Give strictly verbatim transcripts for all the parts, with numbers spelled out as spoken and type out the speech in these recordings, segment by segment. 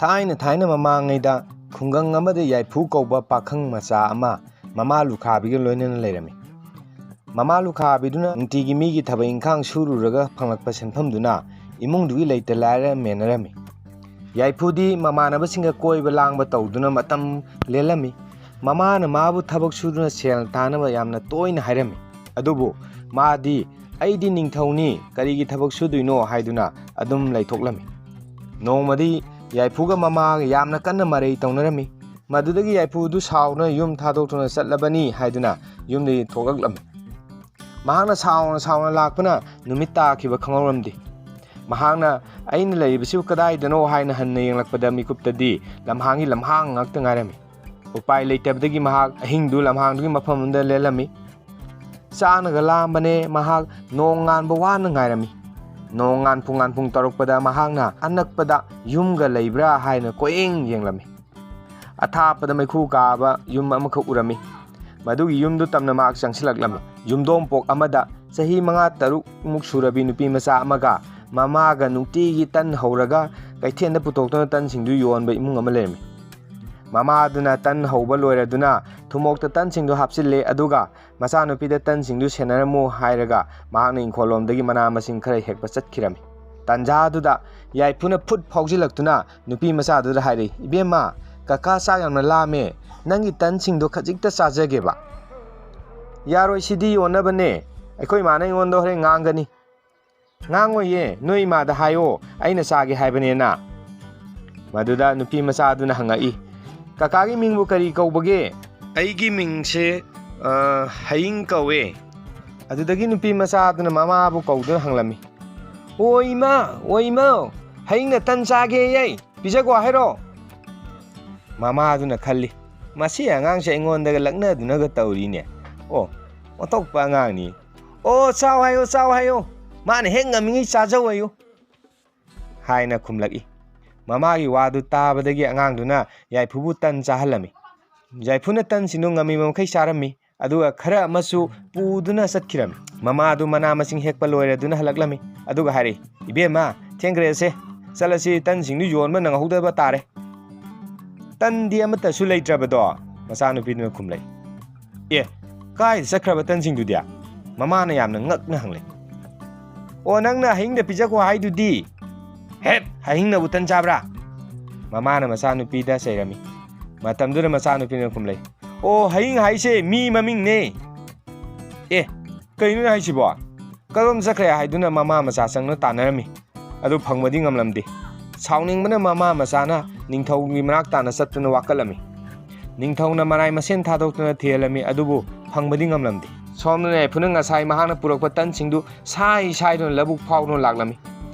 ꯊꯥꯏꯅ ꯊꯥꯏꯅ ꯃꯃꯥꯡꯉꯩꯗ ꯈꯨꯡꯒꯪ ꯑꯃꯗ ꯌꯥꯏꯐꯨ ꯀꯧꯕ ꯄꯥꯈꯪ ꯃꯆꯥ ꯑꯃ ꯃꯃꯥ ꯂꯨꯈꯥꯕꯤꯒ ꯂꯣꯏꯅꯅ ꯂꯩꯔꯝꯃꯤ꯫ ꯃꯃꯥ ꯂꯨꯈꯥꯕꯤꯗꯨꯅ ꯅꯨꯡꯇꯤꯒꯤ ꯃꯤꯒꯤ ꯊꯕꯛ ꯏꯪꯈꯥꯡ ꯁꯨꯔꯨꯔꯒ ꯐꯪꯂꯛꯄ ꯁꯦꯟꯐꯝꯗꯨꯅ ꯏꯃꯨꯡꯗꯨꯒꯤ ꯂꯩꯇ ꯂꯥꯏꯔ ꯃꯦꯟꯅꯔꯝꯃꯤ꯫ ꯌꯥꯏꯐꯨꯗꯤ ꯃꯃꯥꯟꯅꯕꯁꯤꯡꯒ ꯀꯣꯏꯕ ꯂꯥꯡꯕ ꯇꯧꯗꯨꯅ ꯃꯇꯝ ꯂꯦꯜꯂꯝꯃꯤ꯫ ꯃꯃꯥꯅ ꯃꯥꯕꯨ ꯊꯕꯛ ꯁꯨꯗꯨꯅ ꯁꯦꯜ ꯇꯥꯅꯕ ꯌꯥꯝꯅ ꯇꯣꯏꯅ ꯍꯥꯏꯔꯝꯃꯤ꯫ ꯑꯗꯨꯕꯨ ꯃꯥꯗꯤ "ꯑꯩꯗꯤ ꯅꯤꯡꯊꯧꯅꯤ, ꯀꯔꯤꯒꯤ ꯊꯕꯛ ꯁꯨꯗꯣꯏꯅꯣ?" ꯍꯥꯏꯗꯨꯅ ꯑꯗꯨꯝ ꯂꯩꯊꯣꯛꯂꯝꯃꯤ꯫ ꯅꯣꯡꯃꯗꯤ ꯌꯥꯏꯐꯨꯒ ꯃꯃꯥꯒ ꯌꯥꯝꯅ ꯀꯟꯅ ꯃꯔꯩ ꯇꯧꯅꯔꯝꯃꯤ꯫ ꯃꯗꯨꯗꯒꯤ ꯌꯥꯏꯐꯨꯗꯨ ꯁꯥꯎꯗꯨꯅ ꯌꯨꯝ ꯊꯥꯗꯣꯛꯇꯨꯅ ꯆꯠꯂꯕꯅꯤ ꯍꯥꯏꯗꯨꯅ ꯌꯨꯝꯗꯒꯤ ꯊꯣꯛꯂꯛꯂꯝꯃꯤ꯫ ꯃꯍꯥꯛꯅ ꯁꯥꯎꯅ ꯁꯥꯎꯅ ꯂꯥꯛꯄꯅ ꯅꯨꯃꯤꯠ ꯇꯥꯈꯤꯕ ꯈꯪꯍꯧꯔꯝꯗꯦ꯫ ꯃꯍꯥꯛꯅ "ꯑꯩꯅ ꯂꯩꯔꯤꯕꯁꯤꯕꯨ ꯀꯗꯥꯏꯗꯅꯣ?" ꯍꯥꯏꯅ ꯍꯟꯅ ꯌꯦꯡꯂꯛꯄꯗ ꯃꯤꯀꯨꯞꯇꯗꯤ ꯂꯝꯍꯥꯡꯒꯤ ꯂꯝꯍꯥꯡ ꯉꯥꯛꯇ ꯉꯥꯏꯔꯝꯃꯤ꯫ ꯎꯄꯥꯏ ꯂꯩꯇꯕꯗꯒꯤ ꯃꯍꯥꯛ ꯑꯍꯤꯡꯗꯨ ꯂꯝꯍꯥꯡꯗꯨꯒꯤ ꯃꯐꯝ ꯑꯃꯗ ꯂꯦꯜꯂꯝꯃꯤ꯫ ꯆꯥꯅꯒ ꯂꯥꯝꯕꯅꯦ, ꯃꯍꯥꯛ ꯅꯣꯡ ꯉꯥꯟꯕ ꯋꯥꯅ ꯉꯥꯏꯔꯝꯃꯤ꯫ ꯅꯣꯡ ꯉꯥꯟꯐꯨ ꯉꯥꯟꯐꯨꯡ ꯇꯧꯔꯛꯄꯗ ꯃꯍꯥꯛꯅ ꯑꯅꯛꯄꯗ ꯌꯨꯝꯒ ꯂꯩꯕ꯭ꯔꯥ ꯍꯥꯏꯅ ꯀꯣꯏꯌꯦꯡ ꯌꯦꯡꯂꯝꯃꯤ꯫ ꯑꯊꯥꯞꯄꯗ ꯃꯩꯈꯨ ꯀꯥꯕ ꯌꯨꯝ ꯑꯃꯈꯛ ꯎꯔꯝꯃꯤ꯫ ꯃꯗꯨꯒꯤ ꯌꯨꯝꯗꯨ ꯇꯝꯅ ꯃꯍꯥꯛ ꯆꯪꯁꯤꯜꯂꯛꯂꯝꯃꯤ꯫ ꯌꯨꯝꯗꯣꯡꯄꯣꯛ ꯑꯃꯗ ꯆꯍꯤ ꯃꯉꯥ ꯇꯔꯨꯛꯃꯨꯛ ꯁꯨꯔꯕꯤ ꯅꯨꯄꯤ ꯃꯆꯥ ꯑꯃꯒ ꯃꯃꯥꯒ ꯅꯨꯡꯇꯤꯒꯤ ꯇꯟ ꯍꯧꯔꯒ ꯀꯩꯊꯦꯜꯗ ꯄꯨꯊꯣꯛꯇꯨꯅ ꯇꯟꯁꯤꯡꯗꯨ ꯌꯣꯟꯕ ꯏꯃꯨꯡ ꯑꯃ ꯂꯩꯔꯝꯃꯤ꯫ ꯃꯃꯥꯗꯨꯅ ꯇꯟ ꯍꯧꯕ ꯂꯣꯏꯔꯗꯨꯅ ꯊꯨꯃꯣꯛꯇ ꯇꯟꯁꯤꯡꯗꯨ ꯍꯥꯞꯆꯤꯜꯂꯦ, ꯑꯗꯨꯒ ꯃꯆꯥꯅꯨꯄꯤꯗ "ꯇꯟꯁꯤꯡꯗꯨ ꯁꯦꯟꯅꯔꯝꯃꯨ" ꯍꯥꯏꯔꯒ ꯃꯍꯥꯛꯅ ꯏꯪꯈꯣꯜꯂꯣꯝꯗꯒꯤ ꯃꯅꯥ ꯃꯁꯤꯡ ꯈꯔ ꯍꯦꯛꯄ ꯆꯠꯈꯤꯔꯝꯃꯤ꯫ ꯇꯟꯖꯥꯗꯨꯗ ꯌꯥꯏꯐꯨꯅ ꯐꯨꯠ ꯐꯥꯎꯖꯤꯜꯂꯛꯇꯨꯅ ꯅꯨꯄꯤ ꯃꯆꯥꯗꯨꯗ ꯍꯥꯏꯔꯛꯏ, "ꯏꯕꯦꯝꯃ, ꯀꯀꯥ ꯆꯥꯛ ꯌꯥꯝꯅ ꯂꯥꯝꯃꯦ, ꯅꯪꯒꯤ ꯇꯟꯁꯤꯡꯗꯣ ꯈꯖꯤꯛꯇ ꯆꯥꯖꯒꯦꯕ"꯫ "ꯌꯥꯔꯣꯏ, ꯁꯤꯗꯤ ꯌꯣꯟꯅꯕꯅꯦ, ꯑꯩꯈꯣꯏ ꯏꯃꯥꯅ ꯑꯩꯉꯣꯟꯗ ꯍꯣꯔꯦꯟ ꯉꯥꯡꯒꯅꯤ"꯫ "ꯉꯥꯡꯉꯣꯏꯌꯦ, ꯅꯣꯏ ꯏꯃꯥꯗ ꯍꯥꯏꯌꯣ, ꯑꯩꯅ ꯆꯥꯒꯦ ꯍꯥꯏꯕꯅꯦꯅ"꯫ ꯃꯗꯨꯗ ꯅꯨꯄꯤ ꯃꯆꯥꯗꯨꯅ ꯍꯪꯉꯛꯏ, "ꯀꯀꯥꯒꯤ ꯃꯤꯡꯕꯨ ꯀꯔꯤ ꯀꯧꯕꯒꯦ?" "ꯑꯩꯒꯤ ꯃꯤꯡꯁꯦ, ꯑ, ꯍꯌꯤꯡ ꯀꯧꯋꯦ"꯫ ꯑꯗꯨꯗꯒꯤ ꯅꯨꯄꯤ ꯃꯆꯥꯗꯨꯅ ꯃꯃꯥꯕꯨ ꯀꯧꯗꯨꯅ ꯍꯪꯂꯝꯃꯤ, "ꯑꯣ ꯏꯃꯥ, ꯑꯣ ꯏꯃꯥ, ꯍꯌꯤꯡꯅ ꯇꯟ ꯆꯥꯒꯦꯌꯦ, ꯄꯤꯖꯒꯣ ꯍꯥꯏꯔꯣ?" ꯃꯃꯥꯗꯨꯅ ꯈꯜꯂꯤ, "ꯃꯁꯤ ꯑꯉꯥꯡꯁꯦ ꯑꯩꯉꯣꯟꯗꯒ ꯂꯛꯅꯗꯨꯅꯒ ꯇꯧꯔꯤꯅꯦ꯫ ꯑꯣ, ꯑꯣꯟꯊꯣꯛꯄ ꯑꯉꯥꯡꯅꯤ꯫ ꯑꯣ, ꯆꯥꯎ ꯍꯥꯏꯌꯣ, ꯆꯥꯎ ꯍꯥꯏꯌꯣ, ꯃꯥꯅ ꯍꯦꯛ ꯉꯝꯃꯤꯉꯩ ꯆꯥꯖꯧ ꯍꯥꯏꯌꯨ" ꯍꯥꯏꯅ ꯈꯨꯝꯂꯛꯏ꯫ ꯃꯃꯥꯒꯤ ꯋꯥꯗꯨ ꯇꯥꯕꯗꯒꯤ ꯑꯉꯥꯡꯗꯨꯅ ꯌꯥꯏꯐꯨꯕꯨ ꯇꯟ ꯆꯥꯍꯜꯂꯝꯃꯤ꯫ ꯌꯥꯏꯐꯨꯅ ꯇꯟꯁꯤꯡꯗꯨ ꯉꯝꯃꯤꯕ ꯃꯈꯩ ꯆꯥꯔꯝꯃꯤ, ꯑꯗꯨꯒ ꯈꯔ ꯑꯃꯁꯨ ꯄꯨꯗꯨꯅ ꯆꯠꯈꯤꯔꯝꯃꯤ꯫ ꯃꯃꯥꯗꯨ ꯃꯅꯥ ꯃꯁꯤꯡ ꯍꯦꯛꯄ ꯂꯣꯏꯔꯗꯨꯅ ꯍꯜꯂꯛꯂꯝꯃꯤ, ꯑꯗꯨꯒ ꯍꯥꯏꯔꯛꯏ, "ꯏꯕꯦꯝꯃ, ꯊꯦꯡꯈ꯭ꯔꯦꯁꯦ, ꯆꯠꯂꯁꯤ, ꯇꯟꯁꯤꯡꯗꯨ ꯌꯣꯟꯕ ꯅꯪꯍꯧꯗꯕ ꯇꯥꯔꯦ꯫ "ꯇꯟꯗꯤ ꯑꯃꯠꯇꯁꯨ ꯂꯩꯇ꯭ꯔꯕꯗꯣ?" ꯃꯆꯥꯅꯨꯄꯤꯗꯨꯅ ꯈꯨꯝꯂꯛꯏ꯫ "ꯑꯦ, ꯀꯥꯏꯗ ꯆꯠꯈ꯭ꯔꯕ ꯇꯟꯁꯤꯡꯗꯨꯗꯤ?" ꯃꯃꯥꯅ ꯌꯥꯝꯅ ꯉꯛꯅ ꯍꯪꯂꯦ꯫ "ꯑꯣ, ꯅꯪꯅ ꯍꯌꯤꯡꯗ ꯄꯤꯖꯈꯣ ꯍꯥꯏꯗꯨꯗꯤ?" "ꯍꯦꯠ, ꯍꯌꯤꯡꯅꯕꯨ ꯇꯟ ꯆꯥꯕ꯭ꯔꯥ?" ꯃꯃꯥꯅ ꯃꯆꯥꯅꯨꯄꯤꯗ ꯆꯩꯔꯝꯃꯤ꯫ ꯃꯇꯝꯗꯨꯗ ꯃꯆꯥꯅꯨꯄꯤꯅ ꯈꯨꯝꯂꯛꯏ, "ꯑꯣ, ꯍꯌꯤꯡ ꯍꯥꯏꯁꯦ ꯃꯤ ꯃꯃꯤꯡꯅꯦ꯫" "ꯑꯦ, ꯀꯩꯅꯣꯅꯦ ꯍꯥꯏꯁꯤꯕꯣ?" "ꯀꯗꯣꯝ ꯆꯠꯈ꯭ꯔꯦ?" ꯍꯥꯏꯗꯨꯅ ꯃꯃꯥ ꯃꯆꯥ ꯆꯪꯅ ꯇꯥꯟꯅꯔꯝꯃꯤ꯫ ꯑꯗꯨ ꯐꯪꯕꯗꯤ ꯉꯝꯂꯝꯗꯦ꯫ ꯁꯥꯎꯅꯤꯡꯕꯅ ꯃꯃꯥ ꯃꯆꯥꯅ ꯅꯤꯡꯊꯧꯒꯤ ꯃꯅꯥꯛ ꯇꯥꯟꯅ ꯆꯠꯇꯨꯅ ꯋꯥꯀꯠꯂꯝꯃꯤ꯫ ꯅꯤꯡꯊꯧꯅ ꯃꯔꯥꯏ ꯃꯁꯦꯟ ꯊꯥꯗꯣꯛꯇꯨꯅ ꯊꯤꯍꯜꯂꯝꯃꯤ, ꯑꯗꯨꯕꯨ ꯐꯪꯕꯗꯤ ꯉꯝꯂꯝꯗꯦ꯫ ꯁꯣꯝꯗꯅ ꯌꯥꯏꯐꯨꯅ ꯉꯁꯥꯏ ꯃꯍꯥꯛꯅ ꯄꯨꯔꯛꯄ ꯇꯟꯁꯤꯡꯗꯨ ꯁꯥꯏ ꯁꯥꯏꯗꯨꯅ ꯂꯧꯕꯨꯛ ꯐꯥꯎꯗꯨꯅ ꯂꯥꯛꯂꯝꯃꯤ꯫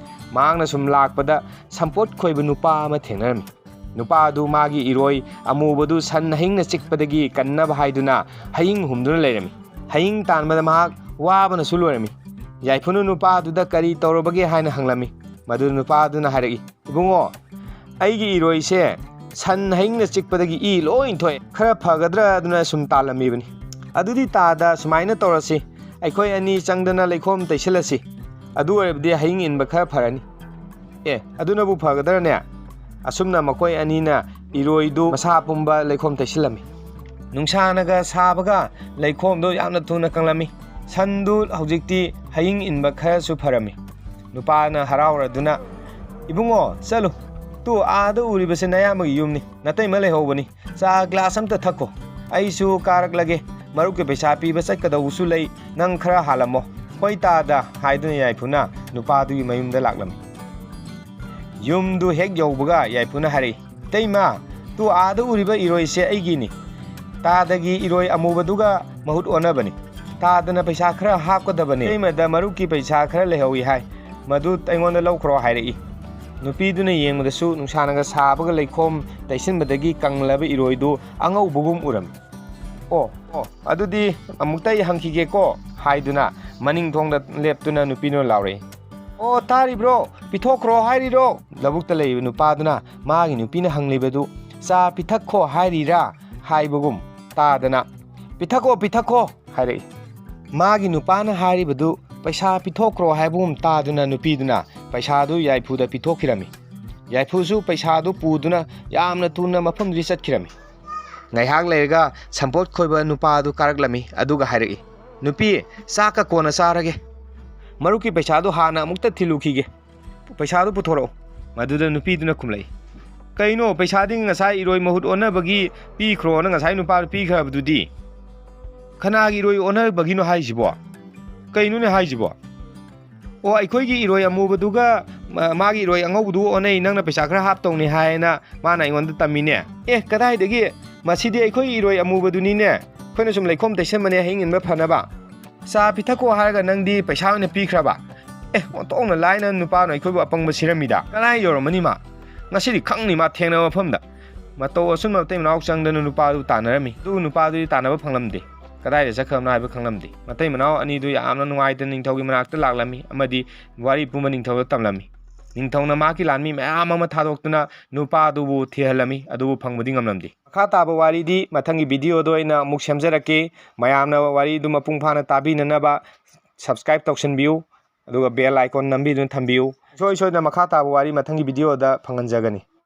ꯃꯍꯥꯛꯅ ꯁꯨꯝ ꯂꯥꯛꯄꯗ ꯁꯝꯄꯣꯠ ꯈꯣꯏꯕ ꯅꯨꯄꯥ ꯑꯃ ꯊꯦꯡꯅꯔꯝꯃꯤ꯫ ꯅꯨꯄꯥ ꯑꯗꯨ ꯃꯥꯒꯤ ꯏꯔꯣꯏ ꯑꯃꯨꯕꯗꯨ ꯁꯟ ꯍꯌꯤꯡꯅ ꯆꯤꯛꯄꯗꯒꯤ ꯀꯟꯅꯕ ꯍꯥꯏꯗꯨꯅ ꯍꯌꯤꯡ ꯍꯨꯝꯗꯨꯅ ꯂꯩꯔꯝꯃꯤ꯫ ꯍꯌꯤꯡ ꯇꯥꯟꯕꯗ ꯃꯍꯥꯛ ꯋꯥꯕꯅꯁꯨ ꯂꯣꯏꯔꯝꯃꯤ꯫ ꯌꯥꯏꯐꯨꯅ ꯅꯨꯄꯥ ꯑꯗꯨꯗ ꯀꯔꯤ ꯇꯧꯔꯕꯒꯦ ꯍꯥꯏꯅ ꯍꯪꯂꯝꯃꯤ꯫ ꯃꯗꯨꯗ ꯅꯨꯄꯥ ꯑꯗꯨꯅ ꯍꯥꯏꯔꯛꯏ, "ꯏꯕꯨꯡꯉꯣ, ꯑꯩꯒꯤ ꯏꯔꯣꯏꯁꯦ ꯁꯟ ꯍꯌꯤꯡꯅ ꯆꯤꯛꯄꯗꯒꯤ ꯏ ꯂꯣꯏ ꯊꯣꯛꯑꯦ꯫ ꯈꯔ ꯐꯒꯗ꯭ꯔꯥ ꯑꯗꯨꯅ ꯁꯨꯝ ꯇꯥꯜꯂꯝꯃꯤꯕꯅꯤ꯫ ꯑꯗꯨꯗꯤ ꯇꯥꯗ, ꯁꯨꯃꯥꯏꯅ ꯇꯧꯔꯁꯤ, ꯑꯩꯈꯣꯏ ꯑꯅꯤ ꯆꯪꯗꯅ ꯂꯩꯈꯣꯝ ꯇꯩꯁꯤꯜꯂꯁꯤ꯫ ꯑꯗꯨ ꯑꯣꯏꯔꯕꯗꯤ ꯍꯌꯤꯡ ꯏꯟꯕ ꯈꯔ ꯐꯔꯅꯤ꯫" "ꯑꯦ, ꯑꯗꯨꯅꯕꯨ ꯐꯒꯗ꯭ꯔꯅꯦ?" ꯑꯁꯨꯝꯅ ꯃꯈꯣꯏ ꯑꯅꯤꯅ ꯏꯔꯣꯏꯗꯨ ꯃꯁꯥ ꯄꯨꯝꯕ ꯂꯩꯈꯣꯝ ꯇꯩꯁꯤꯜꯂꯝꯃꯤ꯫ ꯅꯨꯡꯁꯥꯅꯒ ꯁꯥꯕꯒ ꯂꯩꯈꯣꯝꯗꯨ ꯌꯥꯝꯅ ꯊꯨꯅ ꯀꯪꯂꯝꯃꯤ꯫ ꯁꯟꯗꯨ ꯍꯧꯖꯤꯛꯇꯤ ꯍꯌꯤꯡ ꯏꯟꯕ ꯈꯔꯁꯨ ꯐꯔꯝꯃꯤ꯫ ꯅꯨꯄꯥꯅ ꯍꯔꯥꯎꯔꯗꯨꯅ, "ꯏꯕꯨꯡꯉꯣ, ꯆꯠꯂꯨ꯫ ꯇꯨ, ꯑꯥꯗ ꯎꯔꯤꯕꯁꯦ ꯅꯌꯥꯝꯕꯒꯤ ꯌꯨꯝꯅꯤ꯫ ꯅꯇꯩꯃ ꯂꯩꯍꯧꯕꯅꯤ꯫ ꯆꯥ ꯒ꯭ꯂꯥꯁ ꯑꯝꯇ ꯊꯛꯈꯣ꯫ ꯑꯩꯁꯨ ꯀꯥꯔꯛꯂꯒꯦ꯫ ꯃꯔꯨꯞꯀꯤ ꯄꯩꯁꯥ ꯄꯤꯕ ꯆꯠꯀꯗꯧꯕꯁꯨ ꯂꯩ꯫ ꯅꯪ ꯈꯔ ꯍꯥꯜꯂꯝꯃꯣ꯫" "ꯍꯣꯏ ꯇꯥꯗ," ꯍꯥꯏꯗꯨꯅ ꯌꯥꯏꯐꯨꯅ ꯅꯨꯄꯥꯗꯨꯒꯤ ꯃꯌꯨꯝꯗ ꯂꯥꯛꯂꯝꯃꯤ꯫ ꯌꯨꯝꯗꯨ ꯍꯦꯛ ꯌꯧꯕꯒ ꯌꯥꯏꯐꯨꯅ ꯍꯥꯏꯔꯛꯏ, "ꯏꯇꯩꯃ, ꯇꯨ ꯑꯥꯗ ꯎꯔꯤꯕ ꯏꯔꯣꯏꯁꯦ ꯑꯩꯒꯤꯅꯤ꯫ ꯇꯥꯗꯒꯤ ꯏꯔꯣꯏ ꯑꯃꯨꯕꯗꯨꯒ ꯃꯍꯨꯠ ꯑꯣꯟꯅꯕꯅꯤ꯫ ꯇꯥꯗꯅ ꯄꯩꯁꯥ ꯈꯔ ꯍꯥꯞꯀꯗꯕꯅꯤ꯫ ꯏꯇꯩꯃꯗ ꯃꯔꯨꯞꯀꯤ ꯄꯩꯁꯥ ꯈꯔ ꯂꯩꯍꯧꯏ ꯍꯥꯏ꯫ ꯃꯗꯨ ꯑꯩꯉꯣꯟꯗ ꯂꯧꯈ꯭ꯔꯣ," ꯍꯥꯏꯔꯛꯏ꯫ ꯅꯨꯄꯤꯗꯨꯅ ꯌꯦꯡꯕꯗꯁꯨ ꯅꯨꯡꯁꯥꯅꯒ ꯁꯥꯕꯒ ꯂꯩꯈꯣꯝ ꯇꯩꯁꯤꯟꯕꯗꯒꯤ ꯀꯪꯂꯕ ꯏꯔꯣꯏꯗꯨ ꯑꯉꯧꯕꯒꯨꯝ ꯎꯔꯝꯃꯤ꯫ "ꯑꯣ, ꯑꯣ, ꯑꯗꯨꯗꯤ ꯑꯃꯨꯛꯇ ꯑꯩ ꯍꯪꯈꯤꯒꯦꯀꯣ," ꯍꯥꯏꯗꯨꯅ ꯃꯅꯤꯡ ꯊꯣꯡꯗ ꯂꯦꯞꯇꯨꯅ ꯅꯨꯄꯤꯗꯨꯅ ꯂꯥꯎꯔꯛꯏ꯫ "ꯑꯣ, ꯇꯥꯔꯤꯕ꯭ꯔꯣ? ꯄꯤꯊꯣꯛꯈ꯭ꯔꯣ ꯍꯥꯏꯔꯤꯔꯣ?" ꯂꯧꯕꯨꯛꯇ ꯂꯩꯔꯤꯕ ꯅꯨꯄꯥꯗꯨꯅ ꯃꯥꯒꯤ ꯅꯨꯄꯤꯅ ꯍꯪꯂꯤꯕꯗꯨ "ꯆꯥ ꯄꯤꯊꯛꯈꯣ ꯍꯥꯏꯔꯤꯔꯥ?" ꯍꯥꯏꯕꯒꯨꯝ ꯇꯥꯗꯅ "ꯄꯤꯊꯛꯈꯣ, ꯄꯤꯊꯛꯈꯣ" ꯍꯥꯏꯔꯛꯏ꯫ ꯃꯥꯒꯤ ꯅꯨꯄꯥꯅ ꯍꯥꯏꯔꯤꯕꯗꯨ ꯄꯩꯁꯥ ꯄꯤꯊꯣꯛꯈ꯭ꯔꯣ ꯍꯥꯏꯕꯒꯨꯝ ꯇꯥꯗꯨꯅ ꯅꯨꯄꯤꯗꯨꯅ ꯄꯩꯁꯥꯗꯨ ꯌꯥꯏꯐꯨꯗ ꯄꯤꯊꯣꯛꯈꯤꯔꯝꯃꯤ꯫ ꯌꯥꯏꯐꯨꯁꯨ ꯄꯩꯁꯥꯗꯨ ꯄꯨꯗꯨꯅ ꯌꯥꯝꯅ ꯊꯨꯅ ꯃꯐꯝꯗꯨꯗꯒꯤ ꯆꯠꯈꯤꯔꯝꯃꯤ꯫ ꯉꯥꯏꯍꯥꯛ ꯂꯩꯔꯒ ꯁꯝꯄꯣꯠ ꯈꯣꯏꯕ ꯅꯨꯄꯥꯗꯨ ꯀꯥꯔꯛꯂꯝꯃꯤ, ꯑꯗꯨꯒ ꯍꯥꯏꯔꯛꯏ, "ꯅꯨꯄꯤ, ꯆꯥꯛꯀ ꯀꯣꯟꯅ ꯆꯥꯔꯒꯦ꯫ ꯃꯔꯨꯞꯀꯤ ꯄꯩꯁꯥꯗꯨ ꯍꯥꯟꯅ ꯑꯃꯨꯛꯇ ꯊꯤꯜꯂꯨꯈꯤꯒꯦ꯫ ꯄꯩꯁꯥꯗꯨ ꯄꯨꯊꯣꯔꯛꯎ꯫" ꯃꯗꯨꯗ ꯅꯨꯄꯤꯗꯨꯅ ꯈꯨꯝꯂꯛꯏ, "ꯀꯩꯅꯣ, ꯄꯩꯁꯥꯗꯤ ꯉꯁꯥꯏ ꯏꯔꯣꯏ ꯃꯍꯨꯠ ꯑꯣꯟꯅꯕꯒꯤ ꯄꯤꯈ꯭ꯔꯣꯅ ꯉꯁꯥꯏ ꯅꯨꯄꯥꯗꯨ ꯄꯤꯈ꯭ꯔꯕꯗꯨꯗꯤ? ꯀꯅꯥꯒꯤ ꯏꯔꯣꯏ ꯑꯣꯟꯅꯕꯒꯤꯅꯣ ꯍꯥꯏꯁꯤꯕꯣ? ꯀꯩꯅꯣꯅꯦ ꯍꯥꯏꯁꯤꯕꯣ? ꯑꯣ, ꯑꯩꯈꯣꯏꯒꯤ ꯏꯔꯣꯏ ꯑꯃꯨꯕꯗꯨꯒ ꯃꯥꯒꯤ ꯏꯔꯣꯏ ꯑꯉꯧꯕꯗꯨꯒ ꯑꯣꯟꯅꯩ, ꯅꯪꯅ ꯄꯩꯁꯥ ꯈꯔ ꯍꯥꯞꯇꯧꯅꯤ ꯍꯥꯏꯅ ꯃꯥꯅ ꯑꯩꯉꯣꯟꯗ ꯇꯝꯃꯤꯅꯦ꯫ ꯑꯦ, ꯀꯗꯥꯏꯗꯒꯤ? ꯃꯁꯤꯗꯤ ꯑꯩꯈꯣꯏꯒꯤ ꯏꯔꯣꯏ ꯑꯃꯨꯕꯗꯨꯅꯤꯅꯦ꯫ ꯑꯩꯈꯣꯏꯅ ꯁꯨꯝ ꯂꯩꯈꯣꯝ ꯇꯩꯁꯟꯕꯅꯦ, ꯍꯌꯤꯡ ꯏꯟꯕ ꯐꯅꯕ꯫ ꯆꯥ ꯄꯤꯊꯛꯀꯣ ꯍꯥꯏꯔꯒ ꯅꯪꯗꯤ ꯄꯩꯁꯥ ꯑꯣꯏꯅ ꯄꯤꯈ꯭ꯔꯕ? ꯑꯦ, ꯑꯣꯟꯊꯣꯛꯅ ꯂꯥꯏꯅ ꯅꯨꯄꯥꯅ ꯑꯩꯈꯣꯏꯕꯨ ꯑꯄꯪꯕ ꯁꯤꯔꯝꯃꯤꯗ꯫ ꯀꯗꯥꯏ ꯌꯧꯔꯝꯃꯅꯤ ꯃꯥ? ꯉꯁꯤꯗꯤ ꯈꯪꯅꯤ ꯃꯥ ꯊꯦꯡꯅꯕ ꯃꯐꯝꯗ꯫ ꯃꯇꯧ ꯑꯁꯨꯝꯅ ꯃꯇꯩ ꯃꯅꯥꯎ ꯆꯪꯗꯅ ꯅꯨꯄꯥꯗꯨ ꯇꯥꯟꯅꯔꯝꯃꯤ꯫ ꯑꯗꯨꯕꯨ ꯅꯨꯄꯥꯗꯨꯗꯤ ꯇꯥꯟꯅꯕ ꯐꯪꯂꯝꯗꯦ꯫ ꯀꯗꯥꯏꯗ ꯆꯠꯈ꯭ꯔꯕꯅꯣ ꯍꯥꯏꯕ ꯈꯪꯂꯝꯗꯦ꯫ ꯃꯇꯩ ꯃꯅꯥꯎ ꯑꯅꯤꯗꯨ ꯌꯥꯝꯅ ꯅꯨꯡꯉꯥꯏꯇꯅ ꯅꯤꯡꯊꯧꯒꯤ ꯃꯅꯥꯛꯇ ꯂꯥꯛꯂꯝꯃꯤ ꯑꯃꯗꯤ ꯋꯥꯔꯤ ꯄꯨꯝꯕ ꯅꯤꯡꯊꯧꯗ ꯇꯝꯂꯝꯃꯤ꯫ ꯅꯤꯡꯊꯧꯅ ꯃꯍꯥꯛꯀꯤ ꯂꯥꯟꯃꯤ ꯃꯌꯥꯝ ꯑꯃ ꯊꯥꯗꯣꯛꯇꯨꯅ ꯅꯨꯄꯥꯗꯨꯕꯨ ꯊꯤꯍꯜꯂꯝꯃꯤ, ꯑꯗꯨꯕꯨ ꯐꯪꯕꯗꯤ ꯉꯝꯂꯝꯗꯦ꯫ ꯃꯈꯥ ꯇꯥꯕ ꯋꯥꯔꯤꯗꯤ ꯃꯊꯪꯒꯤ ꯚꯤꯗꯤꯑꯣꯗ ꯑꯣꯏꯅ ꯑꯃꯨꯛ ꯁꯦꯝꯖꯔꯛꯀꯦ꯫ ꯃꯌꯥꯝꯅ ꯋꯥꯔꯤꯗꯨ ꯃꯄꯨꯡ ꯐꯥꯅ ꯇꯥꯕꯤꯅꯅꯕ subscribe ꯇꯧꯁꯤꯟꯕꯤꯌꯨ, ꯑꯗꯨꯒ bell icon ꯅꯝꯕꯤꯗꯨꯅ ꯊꯝꯕꯤꯌꯨ꯫ ꯏꯁꯣꯏ ꯁꯣꯏꯗꯅ ꯃꯈꯥ ꯇꯥꯕ ꯋꯥꯔꯤ ꯃꯊꯪꯒꯤ ꯚꯤꯗꯤꯑꯣꯗ ꯐꯪꯍꯟꯖꯒꯅꯤ꯫